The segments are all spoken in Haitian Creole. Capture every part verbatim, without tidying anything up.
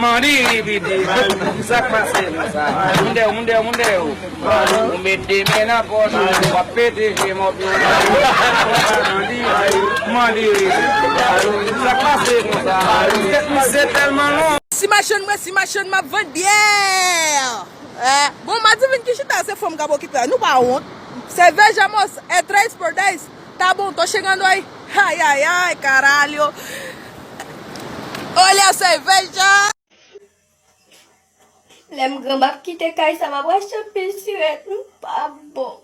Mande ripiti, sa k pase konsa? Moun dèyè, moun dèyè, moun dèyè. Ou met de men nan pòch, w ap pete je mòp yo. Mande, mande ripiti. Sa k pase konsa? Tèt misye tèlman long. Si machann mwen, si machann m ap vann byè. Eh, bon, madivin ki chita, se fanm k ap okipe a. Nou pa wont. Cerveja, moça, é três por dez. Tá bom, tô chegando aí. Ai, ai, ai, caralho. Olha a cerveja. Lè m gran, m ap kite kay sa, m ap achte anpil sirèt, m pa bon.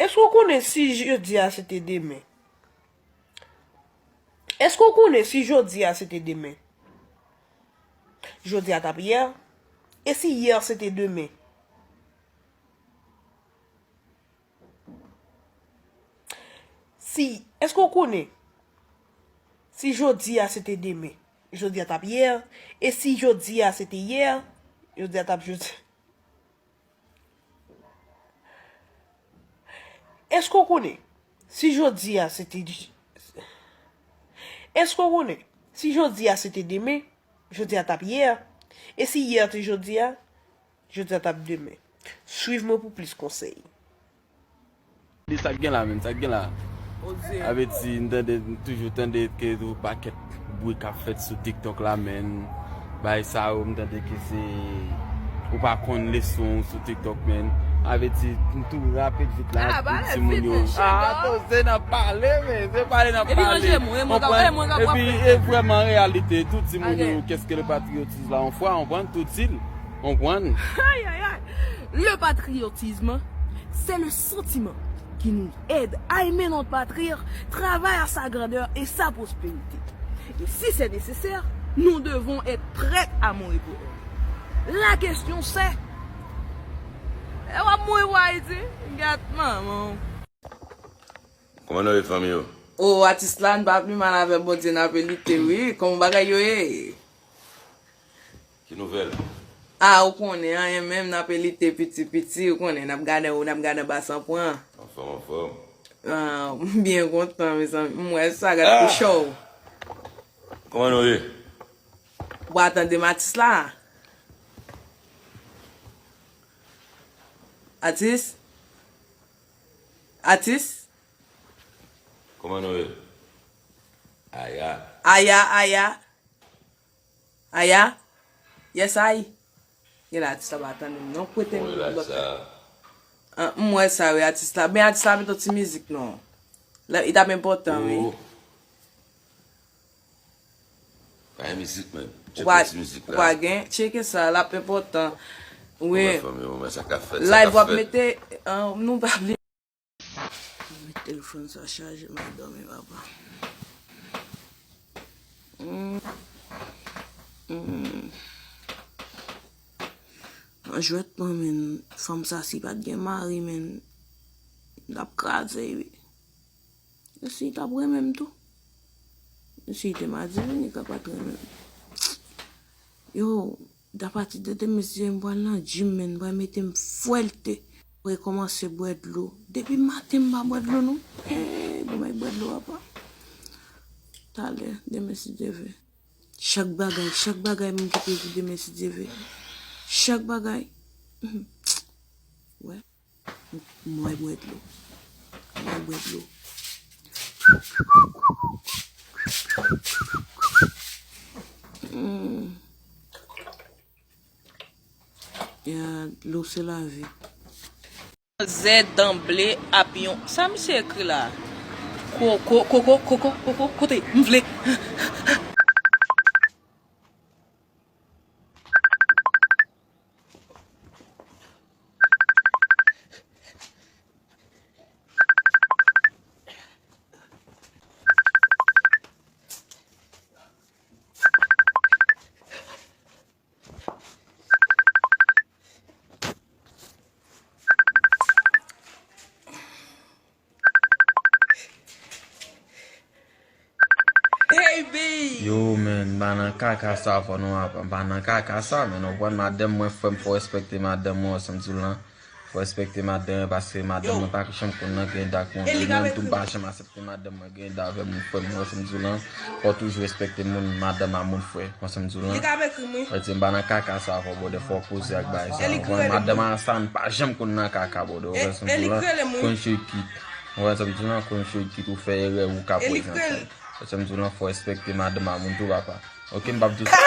Èske w konnen si jodi a se te demen? Èske w konnen si jodi a se te demen? Jodi a t ap yè? E si yè se te demen? Si, èske w konnen? Si jodi a se te demen, jodi a t ap yè. E si jodi a se te yè, jodi a t ap jodi. Èske w konnen? Si jodi a se te, èske w konnen? Si jodi a se te demen, jodi a t ap yè. E si yè te jodi a, jodi a t ap demen. Swiv mwen pou plis konsèy. Di sa k gen la menm, sa k gen la. Sa vle di, m tande, m toujou tande ke yon pakèt bri k ap fèt sou TikTok la, menm. Bagay sa yo, m tande ke se, ou pa konn leson sou TikTok, menm. Sa vle di, m tou rapid vit la, tout timoun yo. Ah, se nan pale, men, se pale nan pale. Konprann? Epi, e vrèman, an reyalite, tout timoun yo, qu'est-ce que le patriotisme la, on foi, konprann? Tout zil, konprann? Ay, ay, ay. Le patriotisme, c'est le sentiment qui nous aide à aimer notre patrie, travailler à sa grandeur et sa prospérité. Et si c'est nécessaire, nous devons être prêts à mourir pour elle. La question c'est, e w ap mouri pou Ayiti? Gad manman w. Kòman nou ye, fanmi yo? O, atis la, n pa pi mal avè Bondye, n ape lite, wi. Kòman bagay yo ye? Ki nouvèl? A, ou konnen, anyen menm, n ape lite piti piti, ou konnen, n ap gade, n ap gade ba san pran. Anfòm, anfòm. A, m byen kontan, mezanmi. M wè sa, gad pou cho. Kòman nou ye? Ou pa tande m atis la? Atis? Atis? Kòman nou ye? Aya. Aya, aya. Aya? Yes, ay. Gen la, atis la pa tande m non. Prete m yon lòt. An, m wè sa, wi, atis la. Men atis la met yon ti mizik non. La, li t ap enpòtan, wi. Pa gen mizik, menm. Tcheke ti mizik la. Ou pa gen? Tcheke sa, l ap enpòtan. Wi. Live w ap mete, an, nou pa bliye. Mwen met telefòn sa chaje, m al dòmi, papa. Hmm. Hmm. An jwèt mwen, men, fanm sa, si pa t gen mari, men, l ap kraze, wi. E si l t ap renmen m tou? E si l te madivin, li ka pa t renmen m? Yo, apati de demen, si m pral nan gym, men, m pral mete m fwèlte. Rekòmanse bwè dlo. Depi maten, m pa bwè dlo, non. Hey, bon, m bwè dlo, papa. Talè, demen, si Dye vle. Chak bagay, chak bagay, m kite pou demen, si Dye vle. Chak bagay. Wè. Mwen bwè dlo. Mwen bwè dlo. Hmm. Ya, dlo se lavi. Manzè dan ble ap yon, sa misye ekri la? Koko, koko, koko, koko, kote? M vle. Hey, baby. Nan kaka sa, fò nou ap, pa nan kaka sa, men nou konprann, madanm mwen, frè m, fò w respekte madanm mwen, w wè sa m di w lan. Fò w respekte madanm mwen, paske madanm mwen pa janm konn nan gen dak moun. Li menm tou, m pa janm aksepte madanm mwen gen dak avè moun, frè m, w wè sa m di w lan. Fò w toujou respekte moun, madanm a moun, frè, w wè sa m di w lan. Sa di m pa nan kaka sa, fò bòdè, fò w poze ak bagay sa, w konprann. Madanm a sa, m pa janm konn nan kaka, bòdè, w wè sa m di w lan. Konn cheri kit. W wè sa m di w lan, konn cheri kit, ou fè erè, ou ka prezante. Sa m di w lan, fò w respekte madanm a moun tou, papa. Ok, m p ap di w sa.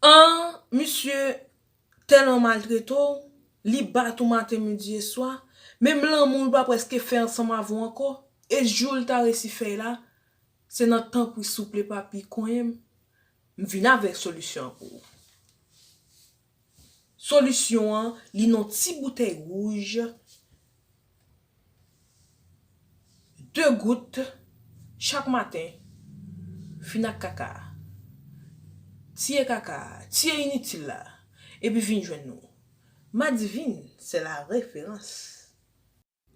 An, misye tèlman maltrete w, li bat ou maten, midi e swa, menm lanmou l pa prèske fè ansanm avè w ankò, e jou l ta resi fè l la, se nan tanpri, souple, papi, konyen m, m vin avèk solisyon an pou ou. Solisyon an, li nan ti boutèy wouj, de gout chak maten, fin ak kaka a. Tiye kaka a, tiye initil la, epi vin jwenn nou. Madivine, c'est la référence.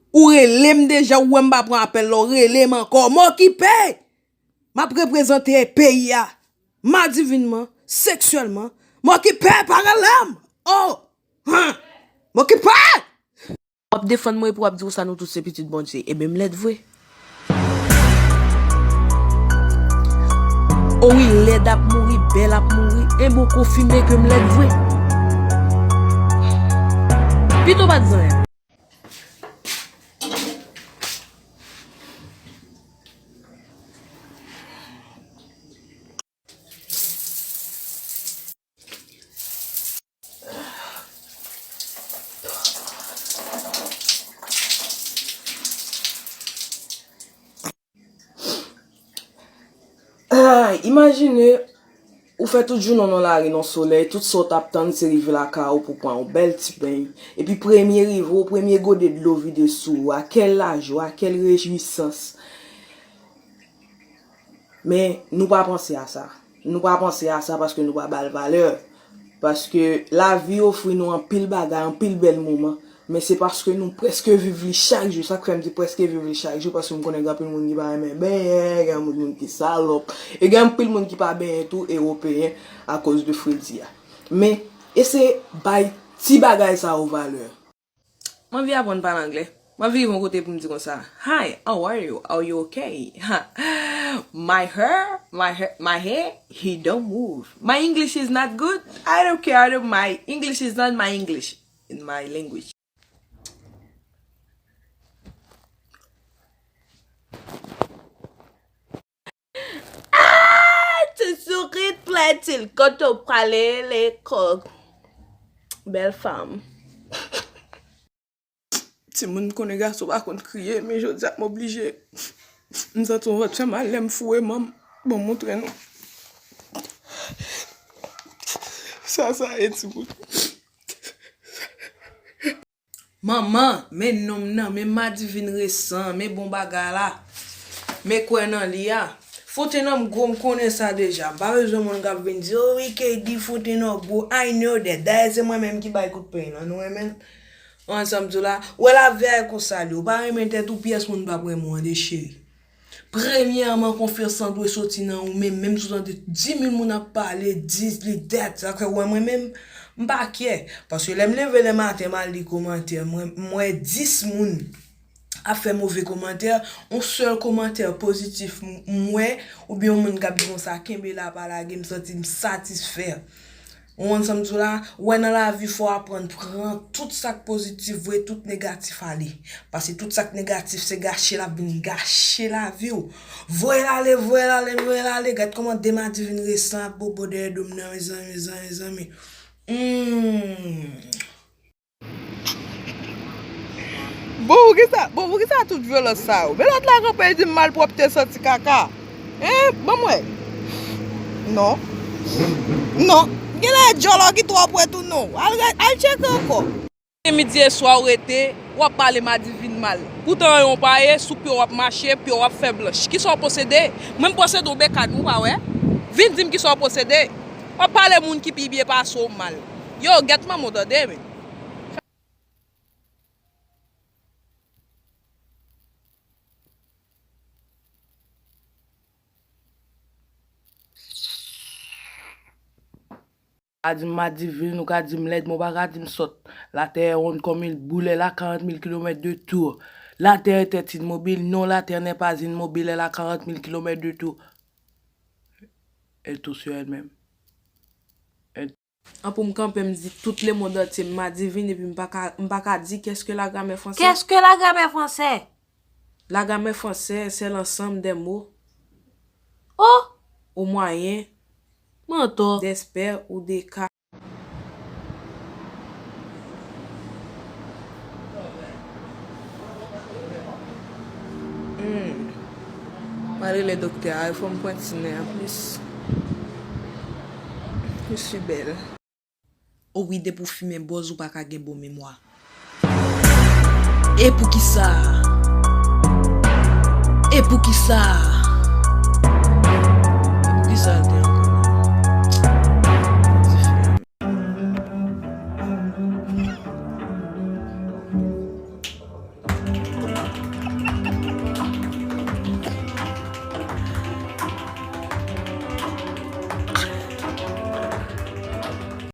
Ou rele m deja, ou wè m pa pran apèl la, ou rele m ankò. M okipe! M ap reprezante peyi a. Madivinman, seksyèlman. M okipe, pa rele m! Oh! Huh! M okipe! W ap defann mwen epi w ap di konsa nou tout se pitit Bondye. Ebyen m lèd vre. O wi, lèd ap mouri, bèl ap mouri, ebyen w konfime ke m lèd vre. Pito w pa t zanyen. Ah, imajine, ou fè tout jounen w nan lari nan solèy, tout sa w t ap tann se rive lakay ou pou pran yon bèl ti beny. Epi premye rive w, premye gode dlo vide sou ou a, kèl lajwa, kèl rejwisans. Men, nou pa panse a sa. Nou pa panse a sa paske nou pa ba l valè. Paske lavi ofri nou anpil bagay, anpil bèl moman. Men se paske nou prèske viv li chak jou. Sa k fè m di prèske viv li chak jou, paske m konnen gen anpil moun ki pa renmen benyen, gen anpil moun ki salòp, e gen anpil moun ki pa benyen tou, ewopeyen, akoz de fredi a. Men, eseye bay ti bagay sa yo valè. M anvi aprann pale anglè. M anvi rive yon kote pou m di konsa, "Hi, how are you? Are you okay?" Ha. My hair, my hair, my hair, he don't move. My English is not good. I don't care. I don't, my English is not my English. In my language. Ah, ti sourit platil, kote w prale, lekòl. Bèl fanm. Timoun konnen gason pa konn kriye, men jodi a m oblije. M santi yon vant fè mal lè m foure manm. Bon, montre nou. Sa, sa ye, timoun. Manman, men nonm nan, men Madivine resan, men bon bagay la. Men kwè nan li a. Fote nan m gwo, m konnen sa deja. M pa bezwen moun k ap vin di, "Oh, wi, K D fote nan w gwo." I know that. Dayè, se mwen menm ki bay kout peny lan. Nou renmen l? Ansanm tou la. Ou wè lavi a e konsa li. Ou pa renmen tèt ou, pyès moun p ap renmen w an de cheri. Premyèman, konfyans lan dwe soti nan ou menm. Menm si w tande dis mil moun ap pale, dis li dat, sa fè w wè mwen menm, m pa kyè. Paske lè m leve lè maten, m al li kòmantè, mwen, m wè dis moun ap fè move kòmantè, yon sèl kòmantè pozitif m, m wè, oubyen yon moun k ap di konsa, "Kenbe la, pa lage," m santi m satisfè. Ou konn sa m di w la? Ou wè nan lavi fò w aprann pran tout sa k pozitif, voye tout negatif ale. Paske tout sa k negatif se gache l ap vin gache lavi w. Voye l ale, voye l ale, voye l ale. Gad kòman de madivin resan ap bobo dèyè do m nan, mezanmi, mezanmi, mezanmi. Hmm. Bon, poukisa, bon, poukisa tout vyolans sa yo? Men lòt la kanpe, li di m malpwòpte santi kaka. Hein? Ban m wè. Non. Non. Genlè e djòlò ki twò prè tou non. Al, al tcheke ankò. Midi e swa w rete, w ap pale madivin mal. Poutan yon pa ye, sou pye w ap mache, pye w ap fè blanch. Kisa w posede? Mwen m posede yon bekàn, ou pa wè? Vin di m kisa w posede. W ap pale moun ki pi byen pase w mal. Yo, gèt manman w tande, men. Ka di m madivin, ou ka di m lèd, men w pa ka di m sòt. La terre est ronde comme une boule, elle a quarante mille kilomètres de tour. La terre était immobile, non, la terre n'est pas immobile, elle a quarante mille kilomètres de tour. Elle tourne sur elle-même. An pou m kanpe, m di tout lemonn antye m madivin, epi m pa ka, m pa ka di qu'est-ce que la grammaire française? Qu'est-ce que la grammaire française? La grammaire française, c'est l'ensemble des mots, oh, au moyen, mantò, d'espèces ou de cas. Hmm. M al rele doktè a, fò m pran ti nen an plis. Je suis belle. O wi, depi w fimen bòz, ou pa ka gen bon memwa. E poukisa? E poukisa? E poukisa?